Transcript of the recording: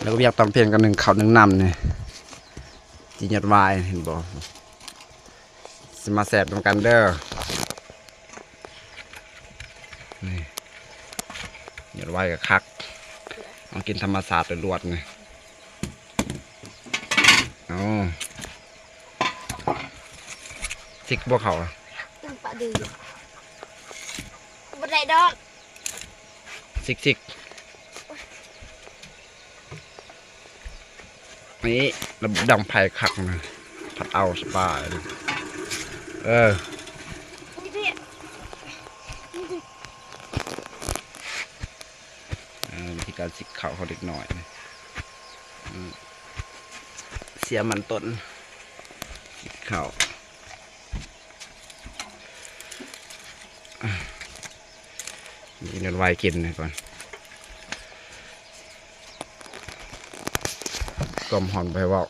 ແລ້ວກໍວຽກຕອນພຽງກັນ ໜຶ້ງເຂົ້າໜຶ້ງນ້ຳນີ້ ຊິຍອດຫວາຍ ເຫັນບໍ່? ຊິມາແຊບນຳກັນເດີ. ນີ້ ຍອດຫວາຍກໍຄັກ ເອົາກິນທຳມະຊາດລ້ວນໆນີ້. ເອົາ ຊິກບໍ່ເຂົ້າ ປະດື ບໍ່ໄດ້ດອກ ຊິກໆ. ນີ້ລະດັງໄຟຄັກນະ ພັດເອົາສະບາຍ. ເອີ ເອີ ວິທີການຊິກເຂົ້າຂອງເດັກນ້ອຍນະ ເອີ ເສຍມັນຕົ້ນ ຊິກເຂົ້າ. ກິນນວນໄວກິນກ່ອນ ຄວາມຮ້ອນບໍ່ໃຫ້ເວົ້າ.